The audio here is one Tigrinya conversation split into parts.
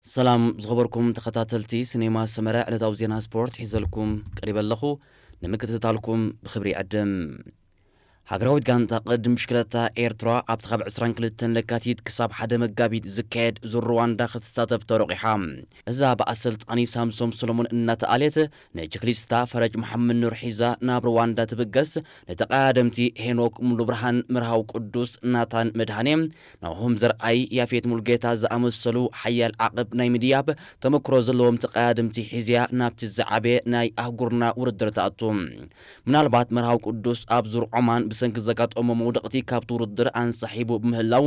ሰላም ዝኸበርኩም ተኸታተልቲ ሲኔማ ሰመረ፣ ዕለታዊ ዜና ስፖርት ሒዘልኩም ቀሪበ ኣለኹ። ንምክትታልኩም ብኽብሪ ይዕድም። ሃገራዊት ጋንታ ቅድድም ብሽክለታ ኤርትራ ኣብቲ ካብ ዕስራን ክልተን ለካቲት ክሳብ ሓደ መጋቢት ዝካየድ ዙር ሩዋንዳ ክትሳተፍ ተረቂሓ። እዛ ብኣሰልጣኒ ሳምሶም ሰሎሞን እናተኣልየት ንችክሊስታ ፈረጅ መሓመድ ኑር ሒዛ ናብ ሩዋንዳ ትብገስ፣ ንተቐዳደምቲ ሄኖክ ሙሉብርሃን፣ መርሃዊ ቅዱስ፣ ናታን መድሃኔ፣ ናሆም ዘርኣይ፣ ያፌት ሙሉጌታ ዝኣመሰሉ ሓያል ዓቕብ ናይ ምድያብ ተመክሮ ዘለዎም ተቐዳደምቲ ሒዝያ ናብቲ ዝዓበየ ናይ ኣህጉርና ውድድር ትኣቱ። ምናልባት መርሃዊ ቅዱስ ኣብ ዙር ዖማን ብሰንኪ ዘጋጠሞ መውደቕቲ ካብቲ ውድድር ኣንሳሒቡ ብምህላዉ፣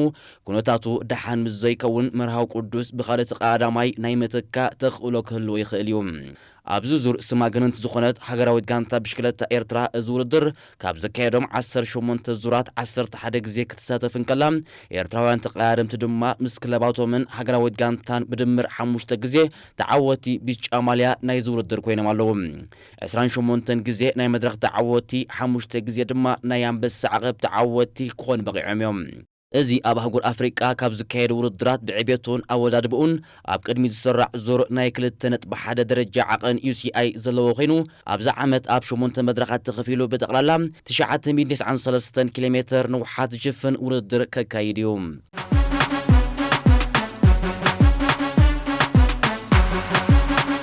ኩነታቱ ደሓን ምስ ዘይከውን መርሃዊ ቅዱስ ብኻልእ ተቐዳዳማይ ናይ ምትካእ ተኽእሎ ክህልዎ ይኽእል እዩ። ኣብዚ ዙር ስማ ገነንቲ ዝኾነት ሃገራዊት ጋንታ ብሽክለታ ኤርትራ፣ እዚ ውድድር ካብ ዘካየዶም ዓሰርተ ሸሞንተ ዙራት ዓሰርተ ሓደ ግዜ ክትሳተፍ እንከላ፣ ኤርትራውያን ተቐዳደምቲ ድማ ምስ ክለባቶምን ሃገራዊት ጋንታን ብድምር ሓሙሽተ ግዜ ተዓወቲ ብጫ ማልያ ናይዚ ውድድር ኮይኖም ኣለዉ። ዕስራን ሸሞንተን ግዜ ናይ መድረኽ ተዓወቲ፣ ሓሙሽተ ግዜ ድማ ናይ ኣንበሳ ዓቐብ ተዓወቲ ክኾኑ በቒዖም እዮም። እዚ ኣብ ኣህጉር ኣፍሪቃ ካብ ዝካየዱ ውድድራት ብዕቤቱን ኣወዳድብኡን ኣብ ቅድሚት ዝስራዕ ዙር ናይ ክልተ ነጥቢ ሓደ ደረጃ ዓቐን ዩ ሲ ኣይ ዘለዎ ኮይኑ፣ ኣብዚ ዓመት ኣብ ሸሞንተ መድረኻት ተኸፊሉ ብጠቕላላ ትሽዓተ ሚእትን ተስዓን ሰለስተን ኪሎ ሜተር ንውሓት ዝሽፍን ውድድር ከካይድ እዩ።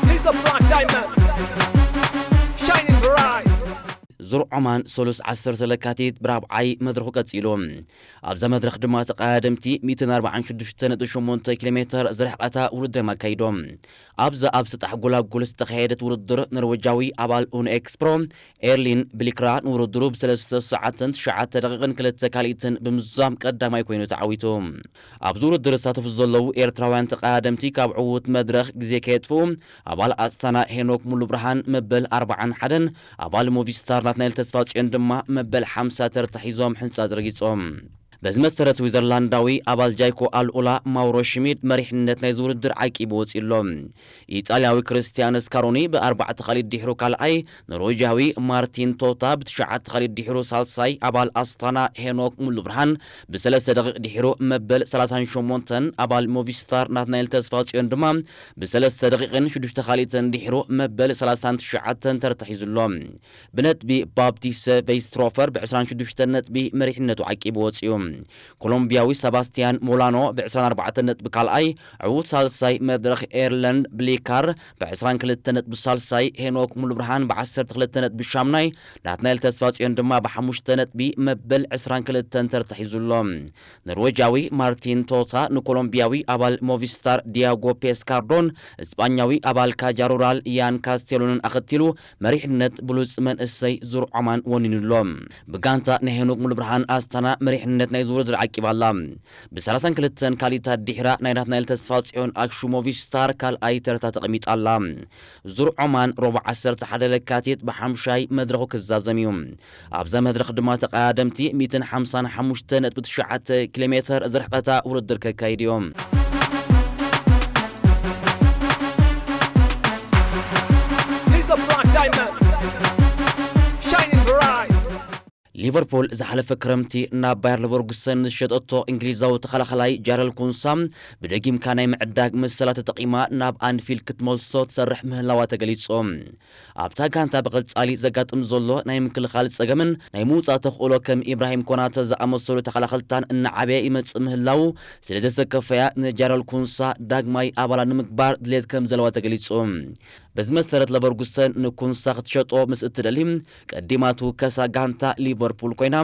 He's a black diamond, shining bright. ዙር ዖማን ሰሉስ ዓሰርተ ለካቲት ብራብዓይ መድረኹ ቀጺሉ። ኣብዛ መድረኽ ድማ ተቐዳደምቲ ሚእትን ኣርባዓን ሽዱሽተ ነጥቢ ሸሞንተ ኪሎ ሜተር ዝርሕቐታ ውድድር ኣካይዶም። ኣብዛ ኣብ ሰጣሕ ጎላጉል ዝተኻየደት ውድድር፣ ኖርዌጃዊ ኣባል ኡኖ ኤክስፕሮ ኤርሊን ብሊክራ ንውድድሩ ብሰለስተ ሰዓትን ትሽዓተ ደቂቕን ክልተ ካልኢትን ብምዝዛም ቀዳማይ ኮይኑ ተዓዊቱ። ኣብዚ ውድድር ዝሳተፉ ዘለዉ ኤርትራውያን ተቐዳደምቲ ካብ ዕዉት መድረኽ ግዜ ከየጥፍኡ፣ ኣባል ኣስታና ሄኖክ ሙሉብርሃን መበል ኣርባዓን ሓደን፣ ኣባል ሞቪስታር ናትናኤል ተስፋጽዮን ድማ መበል ሓምሳ ተርታ ሒዞም ሕንጻጽ ረጊጾም። በዚ መሰረት ስዊዘርላንዳዊ ኣባል ጃይኮ ኣልኡላ ማውሮ ሽሚድ መሪሕነት ናይዚ ውድድር ዓቂቡ ወጺኡ ኣሎ። ኢጣልያዊ ክርስቲያን ስካሮኒ ብኣርባዕተ ካልኢት ድሕሩ ካልኣይ፣ ኖርዌጃዊ ማርቲን ቶታ ብትሽዓተ ካልኢት ድሕሩ ሳልሳይ፣ ኣባል ኣስታና ሄኖክ ሙሉብርሃን ብሰለስተ ደቂቕ ድሕሩ መበል ሰላሳን ሸሞንተን፣ ኣባል ሞቪስታር ናትናኤል ተስፋጽዮን ድማ ብሰለስተ ደቂቕን ሽዱሽተ ካልኢትን ድሕሩ መበል ሰላሳን ትሽዓተን ተርታ ሒዙ ኣሎ። ብነጥቢ ባፕቲስተ ቬይስትሮፈር ብዕስራን ሽዱሽተን ነጥቢ መሪሕነቱ ዓቂቡ ወጺኡ። ኮሎምቢያዊ ሰባስቲያን ሞላኖ ብዕስራን ኣርባዕተን ነጥቢ ካልኣይ፣ ዕዉት ሳልሳይ መድረኽ ኤርለንድ ብሊካር ብዕስራን ክልተ ነጥቢ ሳልሳይ፣ ሄኖክ ሙሉብርሃን ብዓሰርተ ክልተ ነጥቢ ሻምናይ፣ ናትናኤል ተስፋጽዮን ድማ ብሓሙሽተ ነጥቢ መበል ዕስራን ክልተን ተርታ ሒዙ ኣሎ። ኖርዌጃዊ ማርቲን ቶታ ንኮሎምቢያዊ ኣባል ሞቪስታር ዲያጎ ፔስካርዶን እስጳኛዊ ኣባል ካጃ ሩራል ያን ካስቴሎንን ኣኸቲሉ መሪሕነት ብሉጽ መንእሰይ ዙር ዖማን ወኒኑ ኣሎ። ብጋንታ ናይ ሄኖክ ሙሉብርሃን ኣስታና መሪሕነት ናይ ውድድር ዓቂባ ኣላ። ብሰላሳን ክልተን ካልኢታት ድሕራ ናይ ናትናኤል ተስፋጽዮን ኣክሹ ሞቪስታር ካልኣይ ተርታ ተቐሚጣ ኣላ። ዙር ዖማን ሮቡዕ ዓሰርተ ሓደ ለካቲት ብሓምሻይ መድረኹ ክዛዘም እዩ። ኣብዛ መድረኽ ድማ ተቐዳደምቲ ሚእትን ሓምሳን ሓሙሽተ ነጥቢ ትሽዓተ ኪሎ ሜተር ዝርሕቐታ ውድድር ከካይድ እዮም። He's a black diamond, shining bright. ሊቨርፑል ዝሓለፈ ክረምቲ ናብ ባየር ለቨርኩሰን ዝሸጠቶ እንግሊዛዊ ተኸላኸላይ ጃረል ኩንሳ ብደጊምካ ናይ ምዕዳግ መሰላ ተጠቒማ ናብ ኣንፊልድ ክትመልሶ ትሰርሕ ምህላዋ ተገሊጹ። ኣብታ ጋንታ ብቐጻሊ ዘጋጥም ዘሎ ናይ ምክልኻል ጸገምን ናይ ምውጻእ ተኽእሎ ከም ኢብራሂም ኮናተ ዝኣመሰሉ ተኸላኸልታን እናዓበየ ይመጽእ ምህላዉ ስለ ዘሰከፈያ፣ ንጃረል ኩንሳ ዳግማይ ኣባላ ንምግባር ድሌት ከም ዘለዋ ተገሊጹ። በዚ መሰረት ለቨርጉሰን ንኩንሳ ክትሸጦ ምስ እትደሊ፣ ቀዲማቱ ከሳ ጋንታ ሊቨርፑል ኮይና፣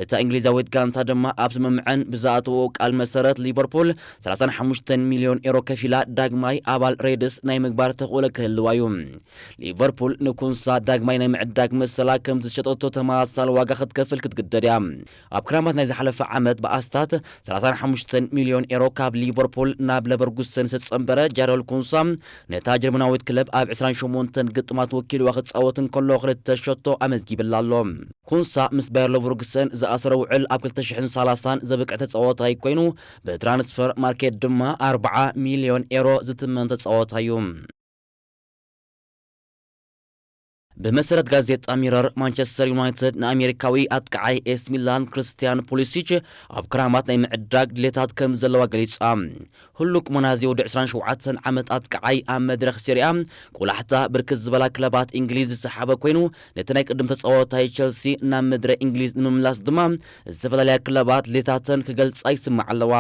እታ እንግሊዛዊት ጋንታ ድማ ኣብ ስምምዐን ብዝኣተዎ ቃል መሰረት ሊቨርፑል ሰላሳን ሓሙሽተን ሚልዮን ኤሮ ከፊላ ዳግማይ ኣባል ሬድስ ናይ ምግባር ተኽእሎ ክህልዋ እዩ። ሊቨርፑል ንኩንሳ ዳግማይ ናይ ምዕዳግ መሰላ ከም ዝሸጠቶ ተመሳሳሊ ዋጋ ክትከፍል ክትግደድ እያ። ኣብ ክረምት ናይ ዝሓለፈ ዓመት ብኣስታት ሰላሳን ሓሙሽተን ሚልዮን ኤሮ ካብ ሊቨርፑል ናብ ለቨርጉሰን ዝተጸንበረ ጃረል ኩንሳ፣ ነታ ጀርመናዊት ክለብ ኣብ ዕስራን ሸሞንተን ግጥማት ወኪልዋ ክጻወት እንከሎ ክልተ ሸቶ ኣመዝጊብላ ኣሎ። ኩንሳ ምስ ባየር ለቨርጉሰን ዝኣሰረ ውዕል ኣብ ክልተ ሽሕን ሰላሳን ዘብቅዕ ተጻዋታይ ኮይኑ፣ ብትራንስፈር ማርኬት ድማ ኣርብዓ ሚልዮን ኤሮ ዝትመን ተጻዋታይ እዩ። ብመሰረት ጋዜጣ ሚረር፣ ማንቸስተር ዩናይትድ ንኣሜሪካዊ ኣጥቃዓይ ኤስ ሚላን ክርስቲያን ፑሊሲች ኣብ ክራማት ናይ ምዕዳግ ድሌታት ከም ዘለዋ ገሊጻ። ህሉው ቁመናዚ ወዲ ዕስራን ሸውዓተን ዓመት ኣጥቃዓይ ኣብ መድረኽ ሴሪኣ ቆላሕታ ብርክት ዝበላ ክለባት እንግሊዝ ዝሰሓበ ኮይኑ፣ ነቲ ናይ ቅድም ተጻዋታይ ቸልሲ ናብ ምድረ እንግሊዝ ንምምላስ ድማ ዝተፈላለያ ክለባት ድሌታተን ክገልጻ ይስማዕ ኣለዋ።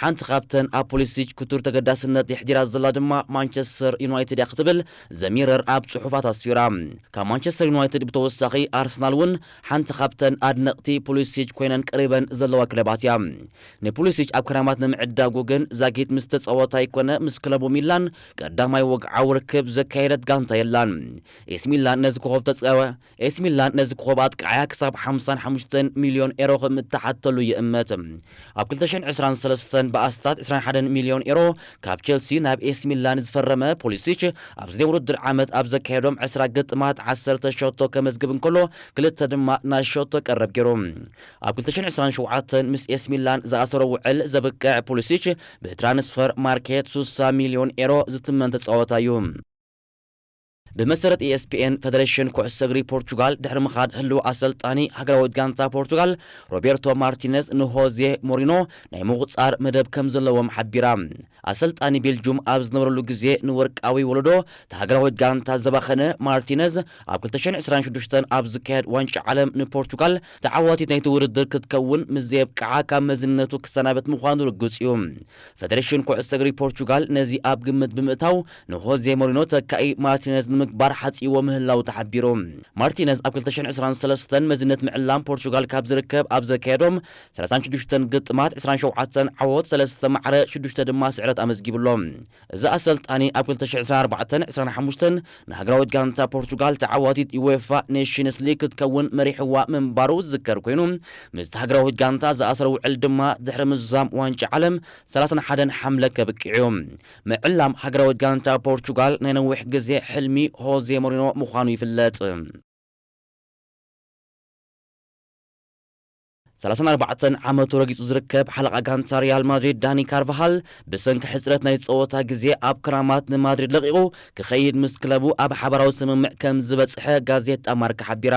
ሓንቲ ካብተን ኣብ ፖሊሲች ክቱር ተገዳስነት የሕዲራ ዘላ ድማ ማንቸስተር ዩናይትድ እያ ክትብል ዘሚረር ኣብ ጽሑፋት ኣስፊራ። ካብ ማንቸስተር ዩናይትድ ብተወሳኺ ኣርሰናል እውን ሓንቲ ካብተን ኣድነቕቲ ፖሊሲች ኮይነን ቀሪበን ዘለዋ ክለባት እያ። ንፖሊሲች ኣብ ክራማት ንምዕዳጉ ግን ዛጊት ምስ ተጻዋታይ ኮነ ምስ ክለቡ ሚላን ቀዳማይ ወግዓዊ ርክብ ዘካየደት ጋንታ የላን። ኤስ ሚላን ነዚ ኮኸብ ተጻወ ኤስ ሚላን ነዚ ኮኸብ ኣጥቃዓያ ክሳብ ሓምሳን ሓሙሽተን ሚልዮን ኤሮ ከም እተሓተሉ ይእመት። ኣብ ክልተ ሽሕን ዕስራን ሰለስተን ብኣስታት ዕስራን ሓደን ሚልዮን ኤሮ ካብ ቸልሲ ናብ ኤስ ሚላን ዝፈረመ ፖሊሲች ኣብዚ ናይ ውድድር ዓመት ኣብ ዘካየዶም ዕስራ ግጥማት ዓሰርተ ሸቶ ከመዝግብ እንከሎ ክልተ ድማ ናይ ሸቶ ቀረብ ገይሩ። ኣብ ክልተ ሽሕን ዕስራን ሸውዓተን ምስ ኤስ ሚላን ዝኣሰሮ ውዕል ዘብቅዕ ፖሊሲች ብትራንስፈር ማርኬት ሱሳ ሚልዮን ኤሮ ዝትመን ተጻወታ እዩ። ብመሰረት ኢኤስፒኤን፣ ፈደሬሽን ኩዕሶ እግሪ ፖርቹጋል ድሕሪ ምኻድ ህልው ኣሰልጣኒ ሃገራዊት ጋንታ ፖርቹጋል ሮቤርቶ ማርቲነዝ ንሆዜ ሞሪኖ ናይ ምቑጻር መደብ ከም ዘለዎም ሓቢራ። ኣሰልጣኒ ቤልጁም ኣብ ዝነበረሉ ግዜ ንወርቃዊ ወለዶ እታ ሃገራዊት ጋንታ ዘባኸነ ማርቲነዝ፣ ኣብ ክልተ ሽሕን ዕስራን ሽዱሽተን ኣብ ዝካየድ ዋንጫ ዓለም ንፖርቹጋል ተዓዋቲት ናይቲ ውድድር ክትከውን ምስ ዘየብቅዓ ካብ መዝነቱ ክሰናበት ምዃኑ ርጉጽ እዩ። ፈደሬሽን ኩዕሶ እግሪ ፖርቹጋል ነዚ ኣብ ግምት ብምእታው ንሆዜ ሞሪኖ ተካኢ ማርቲነዝ ንምግባር ሓጺዎ ምህላው ተሓቢሩ። ማርቲነዝ ኣብ ክልተ ሽሕን ዕስራን ሰለስተን መዝነት ምዕላም ፖርቹጋል ካብ ዝርከብ ኣብ ዘካየዶም ሰላሳን ሽዱሽተን ግጥማት ዕስራን ሸውዓተን ዓወት፣ ሰለስተ ማዕረ፣ ሽዱሽተ ድማ ስዕረት ኣመዝጊቡሎ። እዚ ኣሰልጣኒ ኣብ ክልተ ሽሕን ዕስራን ኣርባዕተን ዕስራን ሓሙሽተን ንሃገራዊት ጋንታ ፖርቹጋል ተዓዋቲት ዩዌፋ ኔሽንስ ሊግ ክትከውን መሪሕዋ ምንባሩ ዝዝከር ኮይኑ፣ ምስቲ ሃገራዊት ጋንታ ዝኣሰረ ውዕል ድማ ድሕሪ ምዝዛም ዋንጫ ዓለም ሰላሳን ሓደን ሓምለ ከብቅዕ እዩ። ምዕላም ሃገራዊት ጋንታ ፖርቹጋል ናይ ነዊሕ ግዜ ሕልሚ ሆዜ ሞሪኖ ምዃኑ ይፍለጥ። ሰላሳን ኣርባዕተን ዓመቱ ረጊጹ ዝርከብ ሓለቓ ጋንታ ሪያል ማድሪድ ዳኒ ካርቫሃል ብሰንኪ ሕጽረት ናይ ጸወታ ግዜ ኣብ ክራማት ንማድሪድ ለቒቑ ክኸይድ ምስ ክለቡ ኣብ ሓባራዊ ስምምዕ ከም ዝበጽሐ ጋዜጣ ማርካ ሓቢራ።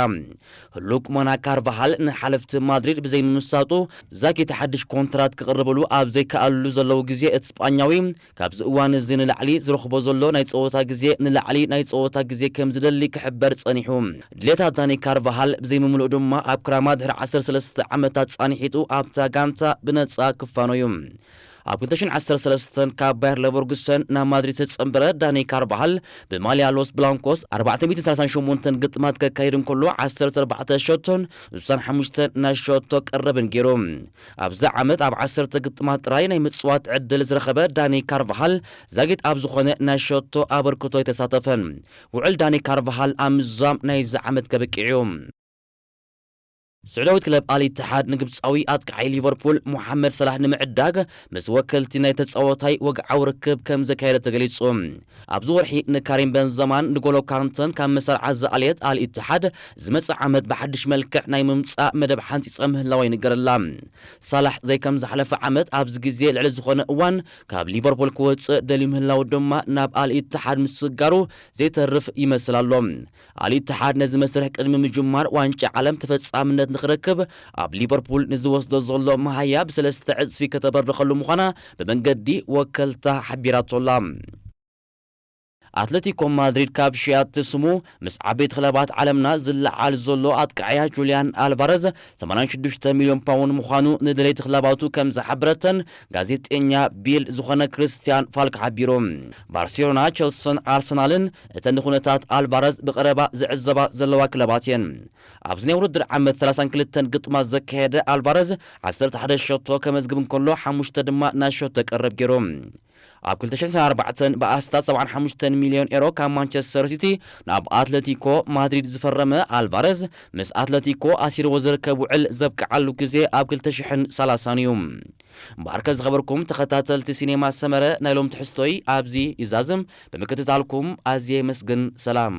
ህሉው ቁመና ካርቫሃል ንሓለፍቲ ማድሪድ ብዘይምምሳጡ ዛጊት ሓድሽ ኮንትራት ክቕርብሉ ኣብ ዘይከኣልሉ ዘለዉ ግዜ እቲ ስጳኛዊ ካብዚ እዋን እዚ ንላዕሊ ዝረኽቦ ዘሎ ናይ ጸወታ ግዜ ንላዕሊ ናይ ጸወታ ግዜ ከም ዝደሊ ክሕበር ጸኒሑ። ድሌታት ዳኒ ካርቫሃል ብዘይምምልኡ ድማ ኣብ ክራማ ድሕሪ ዓሰርተ ሰለስተ ዓመታት ጻኒሒጡ ኣብታ ጋንታ ብነጻ ክፋኖ እዩ። ኣብ ክልተ ሽሕን ዓሰርተ ሰለስተን ካብ ባየር ለቨርኩሰን ናብ ማድሪድ ዝተጸንበረ ዳኒ ካርቫሃል ብማልያ ሎስ ብላንኮስ ኣርባዕተ ሚእትን ሰላሳን ሸሞንተን ግጥማት ከካይድ እንከሎ ዓሰርተ ኣርባዕተ ሸቶን ሱሳን ሓሙሽተ ናይ ሸቶ ቀረብን ገይሩ። ኣብዚ ዓመት ኣብ ዓሰርተ ግጥማት ጥራይ ናይ ምጽዋት ዕድል ዝረኸበ ዳኒ ካርቫሃል ዛጊት ኣብ ዝኾነ ናይ ሸቶ ኣበርክቶ ኣይተሳተፈን። ውዕል ዳኒ ካርቫሃል ኣብ ምዝዛም ናይዚ ዓመት ከብቅዕ እዩ። ስዑዳዊት ክለብ ኣል ኢትሓድ ንግብጻዊ ኣጥቃዓይ ሊቨርፑል ሙሓመድ ሰላሕ ንምዕዳግ ምስ ወከልቲ ናይ ተጻዋታይ ወግዓዊ ርክብ ከም ዘካየደ ተገሊጹ። ኣብዚ ወርሒ ንካሪም በንዘማን ንጎሎ ካንተን ካብ መሰርዓ ዝኣልየት ኣል ኢትሓድ ዝመጽእ ዓመት ብሓድሽ መልክዕ ናይ ምምጻእ መደብ ሓንጺጸ ምህላዋ ይንገረላ። ሳላሕ ዘይከም ዝሓለፈ ዓመት ኣብዚ ግዜ ልዕሊ ዝኾነ እዋን ካብ ሊቨርፑል ክወጽእ ደልዩ ምህላው ድማ ናብ ኣል ኢትሓድ ምስጋሩ ዘይተርፍ ይመስል ኣሎ። ኣል ኢትሓድ ነዚ መስርሕ ቅድሚ ምጅማር ዋንጫ ዓለም ተፈጻምነት ንኽረክብ ኣብ ሊቨርፑል ንዝወስዶ ዘሎ መሃያ ብሰለስተ ዕጽፊ ከተበርኸሉ ምዃና ብመንገዲ ወከልታ ሓቢራቶላ። ኣትለቲኮ ማድሪድ ካብ ሽያት ስሙ ምስ ዓበይቲ ክለባት ዓለምና ዝለዓል ዘሎ ኣጥቃዕያ ጁልያን ኣልቫረዝ ሰማንያን ሽዱሽተ ሚልዮን ፓውንድ ምዃኑ ንደለይቲ ክለባቱ ከም ዝሓበረተን ጋዜጠኛ ቢልድ ዝኾነ ክርስቲያን ፋልክ ሓቢሩ። ባርሴሎና፣ ቸልስን ኣርሰናልን እተን ንኩነታት ኣልቫረዝ ብቐረባ ዝዕዘባ ዘለዋ ክለባት እየን። ኣብዚ ናይ ውድድር ዓመት ሰላሳን ክልተን ግጥማት ዘካየደ ኣልቫረዝ ዓሰርተ ሓደ ሸቶ ከመዝግብ እንከሎ ሓሙሽተ ድማ ናይ ሸቶ ቀረብ ገይሩ። ኣብ ክልተ ሽሕን ኣርባዕተን ብኣስታት ሰብዓን ሓሙሽተን ሚልዮን ኤሮ ካብ ማንቸስተር ሲቲ ናብ ኣትለቲኮ ማድሪድ ዝፈረመ ኣልቫረዝ ምስ ኣትለቲኮ ኣሲርዎ ዝርከብ ውዕል ዘብቅዓሉ ግዜ ኣብ ክልተ ሽሕን ሰላሳን እዩ። እምበኣርከ ዝኸበርኩም ተኸታተልቲ ሲኔማ ሰመረ ናይ ሎም ትሕዝቶይ ኣብዚ ይዛዝም። ብምክትታልኩም ኣዝየ የመስግን። ሰላም።